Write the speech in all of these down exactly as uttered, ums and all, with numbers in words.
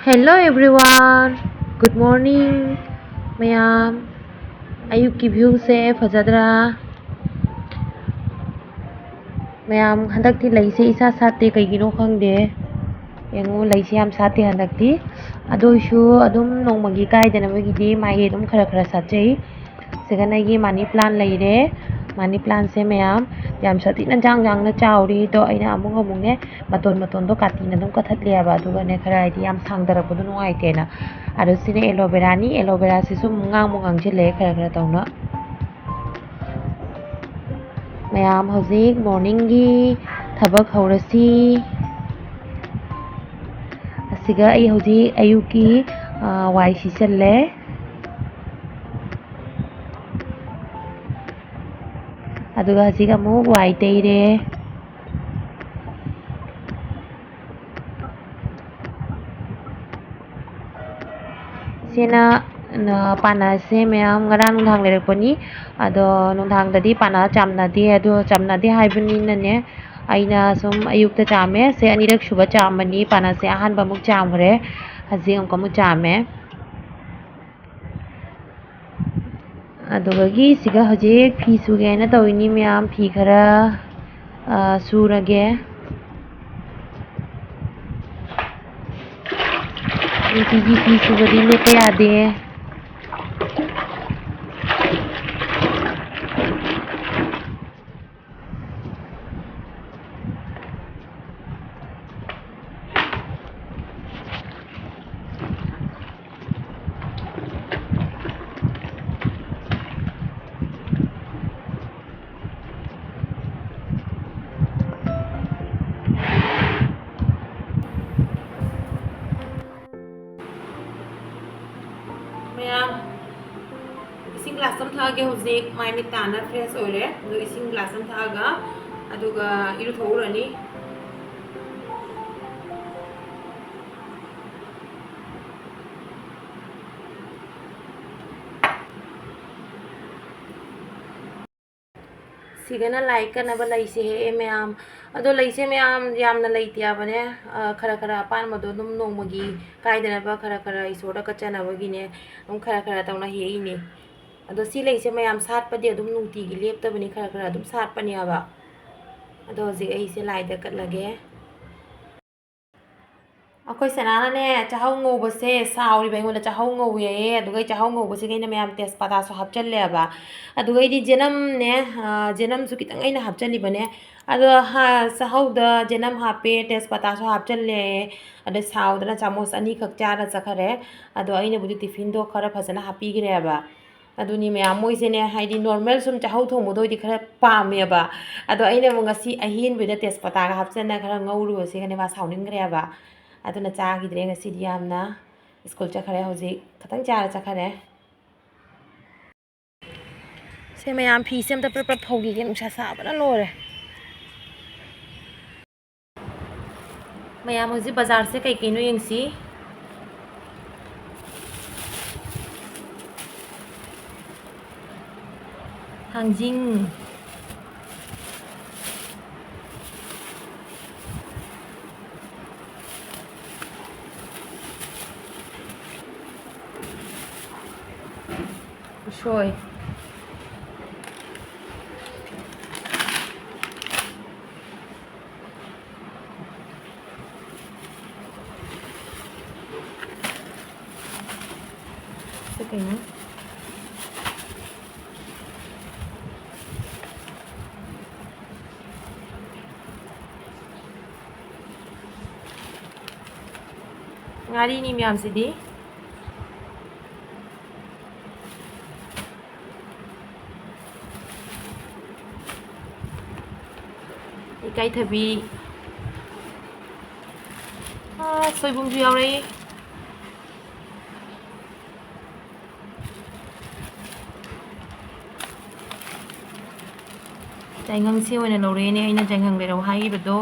Hello everyone, good morning ꯃꯌꯥꯝ꯫ ꯑꯌꯨꯛꯀꯤ viewꯁꯦ ꯐꯖꯗ꯭ꯔꯥ? ꯃꯌꯥꯝ, ꯍꯟꯗꯛꯇꯤ ꯂꯩꯁꯦ ꯏꯁꯥ ꯁꯥꯠꯇꯦ, ꯀꯩꯒꯤꯅꯣ ꯈꯪꯗꯦ꯫ ꯌꯦꯡꯉꯨ, ꯂꯩꯁꯦ ꯌꯥꯝ ꯁꯥꯠꯇꯦ ꯍꯟꯗꯛꯇꯤ꯫ ꯑꯗꯨ ꯑꯣꯏꯁꯨ ꯑꯗꯨꯝ ꯅꯣꯡꯃꯒꯤ ꯀꯥꯏꯗꯅꯕꯒꯤꯗꯤ ꯃꯥꯏ ꯑꯗꯨꯝ ꯈꯔ ꯈꯔ ꯁꯥꯠꯆꯩ꯫ ꯁꯤꯒꯅ ꯑꯩꯒꯤ money plant ꯂꯩꯔꯦ꯫ Money plantꯁꯦ ꯃꯌꯥꯝ ꯌꯥꯝ ꯁꯥꯊꯤꯅ ꯖꯥꯡ ꯖꯥꯡꯅ ꯆꯥꯎꯔꯤ꯫ ꯑꯗꯣ ꯑꯩꯅ ꯑꯃꯨꯛ ꯑꯃꯨꯛꯅꯦ ꯃꯇꯣꯟ ꯃꯇꯣꯟꯗꯣ ꯀꯥꯇꯤꯅ ꯑꯗꯨꯝ ꯀꯛꯊꯠꯂꯦꯕ꯫ ꯑꯗꯨꯒꯅꯦ ꯈꯔ ꯍꯥꯏꯗꯤ ꯌꯥꯝ ꯁꯥꯡꯗꯔꯛꯄꯗꯣ ꯅꯨꯡꯉꯥꯏꯇꯦꯅ꯫ ꯑꯗꯣ ꯁꯤꯅ aloe veraꯅꯤ꯫ Aloe veraꯁꯤꯁꯨ ꯑꯃꯨꯛ ꯉꯥꯡꯃꯨꯛ ꯉꯥꯡꯁꯤꯜꯂꯛꯑꯦ ꯈꯔ ꯈꯔ ꯇꯧꯅ꯫ ꯃꯌꯥꯝ ꯍꯧꯖꯤꯛ morningꯒꯤ ꯊꯕꯛ ꯍꯧꯔꯁꯤ꯫ ꯑꯁꯤꯒ ꯑꯩ ꯍꯧꯖꯤꯛ ꯑꯌꯨꯛꯀꯤ, ꯑ, ꯋꯥꯏ ꯁꯤꯠꯆꯜꯂꯦ꯫ ꯑꯗꯨꯒ ꯍꯧꯖꯤꯛ ꯑꯃꯨꯛ ꯋꯥꯏ ꯇꯩꯔꯦ꯫ ꯁꯤꯅ, ꯑ, ꯄꯥꯟꯅꯁꯦ ꯃꯌꯥꯝ ꯉꯔꯥꯡ ꯅꯨꯡꯗꯥꯡ ꯂꯩꯔꯛꯄꯅꯤ꯫ ꯑꯗꯣ ꯅꯨꯡꯗꯥꯡꯗꯗꯤ ꯄꯥꯟꯅ ꯆꯥꯝꯅꯗꯦ꯫ ꯑꯗꯣ ꯆꯥꯝꯅꯗꯦ ꯍꯥꯏꯕꯅꯤꯅꯅꯦ, ꯑꯩꯅ ꯁꯨꯝ ꯑꯌꯨꯛꯇ ꯆꯥꯝꯃꯦ꯫ ꯁꯦ ꯑꯅꯤꯔꯛ ꯁꯨꯕ ꯆꯥꯝꯕꯅꯤ꯫ ꯄꯥꯟꯅꯁꯦ ꯑꯍꯥꯟꯕ ꯑꯃꯨꯛ ꯆꯥꯝꯈ꯭ꯔꯦ꯫ ꯍꯧꯖꯤꯛ ꯑꯃꯨꯛꯀ ꯑꯃꯨꯛ ꯆꯥꯝꯃꯦ꯫ ꯑꯗꯨꯗꯒꯤ ꯁꯤꯒ ꯍꯧꯖꯤꯛ ꯐꯤ ꯁꯨꯒꯦꯅ ꯇꯧꯔꯤꯅꯤ ꯃꯌꯥꯝ꯫ ꯐꯤ ꯈꯔ, ꯑ, ꯁꯨꯔꯒꯦ꯫ ꯅꯨꯡꯇꯤꯒꯤ ꯐꯤ ꯁꯨꯕꯗꯤ ꯂꯦꯞꯄ ꯌꯥꯗꯦ꯫ ꯃꯌꯥꯝ, ꯏꯁꯤꯡ glass ꯑꯃ ꯊꯛꯑꯒꯦ ꯍꯧꯖꯤꯛ꯫ ꯃꯥꯏ ꯃꯤꯠ ꯇꯥꯅ fresh ꯑꯣꯏꯔꯦ꯫ ꯑꯗꯨ ꯏꯁꯤꯡ glass ꯑꯃ ꯊꯛꯑꯒ, ꯑꯗꯨꯒ ꯏꯔꯨꯊꯣꯛꯎꯔꯅꯤ꯫ ꯁꯤꯒꯅ ꯂꯥꯏ ꯀꯠꯅꯕ ꯂꯩꯁꯦ ꯍꯦꯛꯑꯦ ꯃꯌꯥꯝ꯫ ꯑꯗꯣ ꯂꯩꯁꯦ ꯃꯌꯥꯝ ꯌꯥꯝꯅ ꯂꯩꯇꯦ ꯍꯥꯏꯕꯅꯦ꯫ ꯑ, ꯈꯔ ꯈꯔ ꯑꯄꯥꯟꯕꯗꯣ ꯑꯗꯨꯝ ꯅꯣꯡꯃꯒꯤ ꯀꯥꯏꯗꯅꯕ ꯈꯔ ꯈꯔ ꯏꯁꯣꯔꯗ ꯀꯠꯆꯅꯕꯒꯤꯅꯦ꯫ ꯑꯗꯨꯝ ꯈꯔ ꯈꯔ ꯇꯧꯅ ꯍꯦꯛꯏꯅꯦ꯫ ꯑꯗꯣ ꯁꯤ ꯂꯩꯁꯦ ꯃꯌꯥꯝ ꯁꯥꯠꯄꯗꯤ ꯑꯗꯨꯝ ꯅꯨꯡꯇꯤꯒꯤ ꯂꯦꯞꯇꯕꯅꯤ, ꯈꯔ ꯈꯔ ꯑꯗꯨꯝ ꯁꯥꯠꯄꯅꯦꯕ꯫ ꯑꯗꯣ ꯍꯧꯖꯤꯛ ꯑꯩꯁꯦ ꯂꯥꯏꯗ ꯀꯠꯂꯒꯦ꯫ ꯑꯩꯈꯣꯏ ꯁꯅꯥꯅꯅꯦ, ꯆꯥꯍꯧ ꯉꯧꯕꯁꯦ ꯁꯥꯎꯔꯤꯕ, ꯑꯩꯉꯣꯟꯗ ꯆꯥꯍꯧ ꯉꯧꯋꯦꯌꯦ꯫ ꯑꯗꯨꯒ ꯑꯩ ꯆꯥꯍꯧ ꯉꯧꯕꯁꯤꯒ ꯑꯩꯅ ꯃꯌꯥꯝ ꯇꯦꯖꯄꯇꯥꯁꯨ ꯍꯥꯞꯆꯜꯂꯦꯕ꯫ ꯑꯗꯨꯒ ꯑꯩꯗꯤ ꯖꯦꯅꯝꯅꯦ, ꯑ, ꯖꯦꯅꯝꯁꯨ ꯈꯤꯇꯪ ꯑꯩꯅ ꯍꯥꯞꯆꯜꯂꯤꯕꯅꯦ꯫ ꯑꯗꯣ ꯍꯥ-, ꯆꯥꯍꯧꯗ ꯖꯦꯅꯝ ꯍꯥꯞꯄꯦ, ꯇꯦꯖꯄꯇꯥꯁꯨ ꯍꯥꯞꯆꯜꯂꯦ꯫ ꯑꯗꯩ ꯁꯥꯎꯗꯅ ꯆꯥꯃꯁ ꯑꯅꯤꯈꯛ ꯆꯥꯔ ꯆꯠꯈꯔꯦ꯫ ꯑꯗꯣ ꯑꯩꯅꯕꯨꯗꯤ ꯇꯤꯐꯤꯟꯗꯣ ꯈꯔ ꯐꯖꯅ ꯍꯥꯞꯄꯤꯈ꯭ꯔꯦꯕ꯫ ꯑꯗꯨꯅꯤ ꯃꯌꯥꯝ, ꯃꯣꯏꯁꯦꯅꯦ, ꯍꯥꯏꯗꯤ, ꯅꯣꯔꯃꯦꯜ ꯁꯨꯝ ꯆꯥꯍꯧ ꯊꯣꯡꯕꯗꯣ ꯑꯣꯏꯗꯤ ꯈꯔ ꯄꯥꯝꯃꯦꯕ꯫ ꯑꯗꯣ ꯑꯩꯅ ꯑꯃꯨꯛ ꯉꯁꯤ ꯑꯍꯦꯟꯕꯗ ꯇꯦꯖꯄꯇꯥꯒ ꯍꯥꯞꯆꯟꯅ ꯈꯔ ꯉꯧꯔꯨꯔꯁꯦꯒꯅꯦ ꯃꯥ ꯁꯥꯎꯅꯤꯡꯈ꯭ꯔꯦꯕ꯫ ꯑꯗꯨꯅ ꯆꯥꯈꯤꯗ꯭ꯔꯦ ꯉꯁꯤꯗꯤ ꯌꯥꯝꯅ꯫ ꯁ꯭ꯀꯨꯜ ꯆꯠꯈ꯭ꯔꯦ, ꯍꯧꯖꯤꯛ ꯈꯇꯪ ꯆꯥꯔ ꯆꯠꯈ꯭ꯔꯦ꯫ ꯁꯦ ꯃꯌꯥꯝ, ꯐꯤꯁꯦ ꯑꯝꯇ ꯄ꯭ꯔꯞ ꯄ꯭ꯔꯞ ꯐꯧꯈꯤꯒꯦ, ꯅꯨꯡꯁꯥ ꯁꯥꯕꯅ ꯂꯣꯏꯔꯦ꯫ ꯃꯌꯥꯝ, ꯍꯧꯖꯤꯛ ꯕꯖꯥꯔꯁꯦ ꯀꯩ ꯀꯩꯅꯣ ꯌꯦꯡꯁꯤ꯫ ꯊꯥꯡꯖꯤꯡ, ꯎꯁꯣꯏ꯫ ꯁꯤ ꯀꯩꯅꯣ? ꯉꯥꯔꯤꯅꯤ ꯃꯌꯥꯝꯁꯤꯗꯤ꯫ ꯏꯀꯥꯏꯊꯕꯤ꯫ ꯑꯥ, ꯁꯣꯏꯕꯨꯝꯁꯨ ꯌꯥꯎꯔꯛꯏ꯫ ꯌꯥꯏꯉꯪꯁꯦ ꯑꯣꯏꯅ ꯂꯧꯔꯛꯑꯦꯅꯦ, ꯑꯩꯅ ꯌꯥꯏꯉꯪ ꯂꯩꯔꯛꯑꯣ ꯍꯥꯏꯈꯤꯕꯗꯣ꯫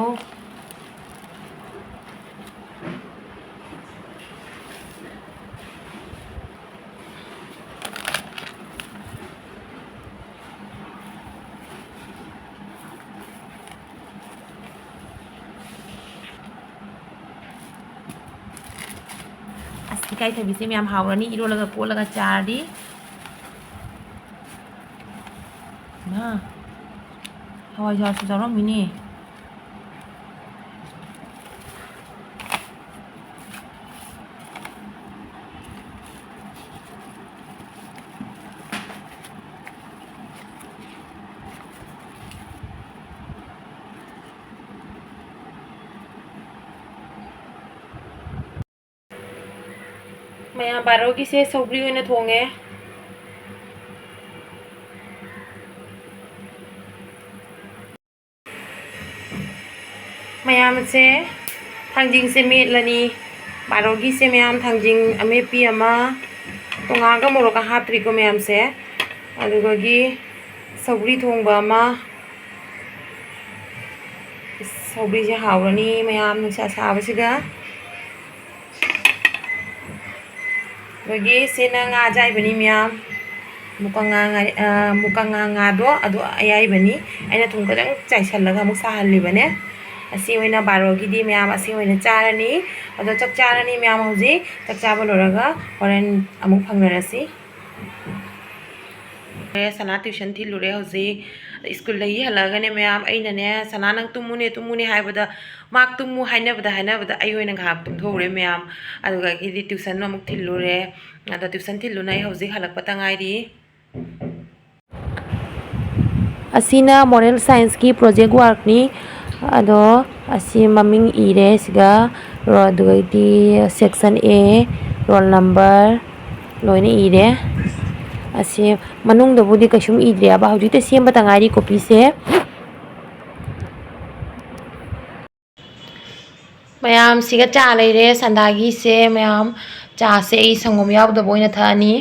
ꯏꯀꯥꯏꯊꯕꯤꯁꯦ ꯃꯌꯥꯝ ꯍꯥꯎꯔꯅꯤ ꯏꯔꯣꯜꯂꯒ ꯀꯣꯠꯂꯒ ꯆꯥꯔꯗꯤ꯫ ꯃꯥ, ꯍꯋꯥꯏꯖꯥꯔꯁꯨ ꯌꯥꯎꯔꯝꯃꯤꯅꯦ꯫ ꯃꯌꯥꯝ ꯕꯥꯔꯣꯒꯤꯁꯦ ꯁꯧꯒ꯭ꯔꯤ ꯑꯣꯏꯅ ꯊꯣꯡꯉꯦ꯫ ꯃꯌꯥꯝꯁꯦ ꯊꯥꯡꯖꯤꯡꯁꯦ ꯃꯦꯠꯂꯅꯤ꯫ ꯕꯥꯔꯣꯒꯤꯁꯦ ꯃꯌꯥꯝ ꯊꯥꯡꯖꯤꯡ ꯑꯃꯦꯠꯄꯤ ꯑꯃ, ꯇꯣꯉꯥꯟꯒ ꯃꯣꯔꯣꯛꯀ ꯍꯥꯞꯇ꯭ꯔꯤꯀꯣ ꯃꯌꯥꯝꯁꯦ꯫ ꯑꯗꯨꯗꯒꯤ ꯁꯧꯒ꯭ꯔꯤ ꯊꯣꯡꯕ ꯑꯃ꯫ ꯁꯧꯒ꯭ꯔꯤꯁꯦ ꯍꯥꯎꯔꯅꯤ ꯃꯌꯥꯝ ꯅꯨꯡꯁꯥ ꯁꯥꯕꯁꯤꯒ꯫ ꯑꯗꯒꯤ ꯁꯤꯅ ꯉꯥ ꯑꯌꯥꯏꯕꯅꯤ ꯃꯌꯥꯝ꯫ ꯃꯨꯀꯪꯉꯥ ꯉꯥ-, ꯑ, ꯃꯨꯀꯪꯉꯥ ꯉꯥꯗꯣ ꯑꯗꯨ ꯑꯌꯥꯏꯕꯅꯤ꯫ ꯑꯩꯅ ꯊꯨꯝ ꯈꯤꯇꯪ ꯆꯥꯏꯁꯜꯂꯒ ꯑꯃꯨꯛ ꯁꯥꯍꯜꯂꯤꯕꯅꯦ꯫ ꯑꯁꯤ ꯑꯣꯏꯅ ꯕꯥꯔꯣꯒꯤꯗꯤ ꯃꯌꯥꯝ ꯑꯁꯤ ꯑꯣꯏꯅ ꯆꯥꯔꯅꯤ꯫ ꯑꯗꯣ ꯆꯥꯛ ꯆꯥꯔꯅꯤ ꯃꯌꯥꯝ ꯍꯧꯖꯤꯛ꯫ ꯆꯥꯛ ꯆꯥꯕ ꯂꯣꯏꯔꯒ ꯍꯣꯔꯦꯟ ꯑꯃꯨꯛ ꯐꯪꯅꯔꯁꯤ꯫ ꯁꯅꯥ tuition ꯊꯤꯜꯂꯨꯔꯦ ꯍꯧꯖꯤꯛ꯫ ꯁ꯭ꯀꯨꯜꯗꯒꯤ ꯍꯜꯂꯛꯑꯒꯅꯦ ꯃꯌꯥꯝ, ꯑꯩꯅꯅꯦ, "ꯁꯅꯥ ꯅꯪ ꯇꯨꯝꯃꯨꯅꯦ, ꯇꯨꯝꯃꯨꯅꯦ" ꯍꯥꯏꯕꯗ, ꯃꯥ ꯇꯨꯝꯃꯨ ꯍꯥꯏꯅꯕꯗ, ꯍꯥꯏꯅꯕꯗ ꯑꯩ ꯑꯣꯏꯅ ꯉꯥꯏꯍꯥꯛ ꯇꯨꯝꯊꯣꯛꯎꯔꯦ ꯃꯌꯥꯝ꯫ ꯑꯗꯨꯗꯒꯤꯗꯤ tuition ꯑꯃꯨꯛ ꯊꯤꯜꯂꯨꯔꯦ꯫ ꯑꯗꯣ tuition ꯊꯤꯜꯂꯨꯅ ꯑꯩ ꯍꯧꯖꯤꯛ ꯍꯜꯂꯛꯄꯇ ꯉꯥꯏꯔꯤ꯫ ꯑꯁꯤꯅ moral scienceꯀꯤ project workꯅꯤ꯫ ꯑꯗꯣ ꯑꯁꯤ ꯃꯃꯤꯡ ꯏꯔꯦ ꯁꯤꯒ, ꯔꯣ-, ꯑꯗꯨꯒꯩꯗꯤ section A, roll number ꯂꯣꯏꯅ ꯏꯔꯦ꯫ ꯑꯁꯤ ꯃꯅꯨꯡꯗꯕꯨꯗꯤ ꯀꯩꯁꯨꯝ ꯏꯗ꯭ꯔꯤꯑꯕ, ꯍꯧꯖꯤꯛꯇ ꯁꯦꯝꯕꯇ ꯉꯥꯏꯔꯤ copyꯁꯦ꯫ ꯃꯌꯥꯝ ꯁꯤꯒ ꯆꯥ ꯂꯩꯔꯦ, ꯁꯟꯗꯥꯒꯤꯁꯦ ꯃꯌꯥꯝ꯫ ꯆꯥꯁꯦ ꯑꯩ ꯁꯪꯒꯣꯝ ꯌꯥꯎꯗꯕ ꯑꯣꯏꯅ ꯊꯛꯑꯅꯤ꯫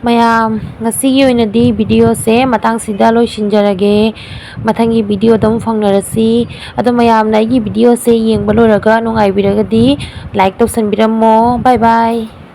ꯃꯌꯥꯝ, ꯉꯁꯤꯒꯤ ꯑꯣꯏꯅꯗꯤ videoꯁꯦ ꯃꯇꯥꯡꯁꯤꯗ ꯂꯣꯏꯁꯤꯟꯖꯔꯒꯦ꯫ ꯃꯊꯪꯒꯤ videoꯗ ꯑꯃꯨꯛ ꯐꯪꯅꯔꯁꯤ꯫ ꯑꯗꯣ ꯃꯌꯥꯝꯅ ꯑꯩꯒꯤ videoꯁꯦ ꯌꯦꯡꯕ ꯂꯣꯏꯔꯒ ꯅꯨꯡꯉꯥꯏꯕꯤꯔꯒꯗꯤ like ꯇꯧꯁꯟꯕꯤꯔꯝꯃꯣ꯫ Bye bye꯫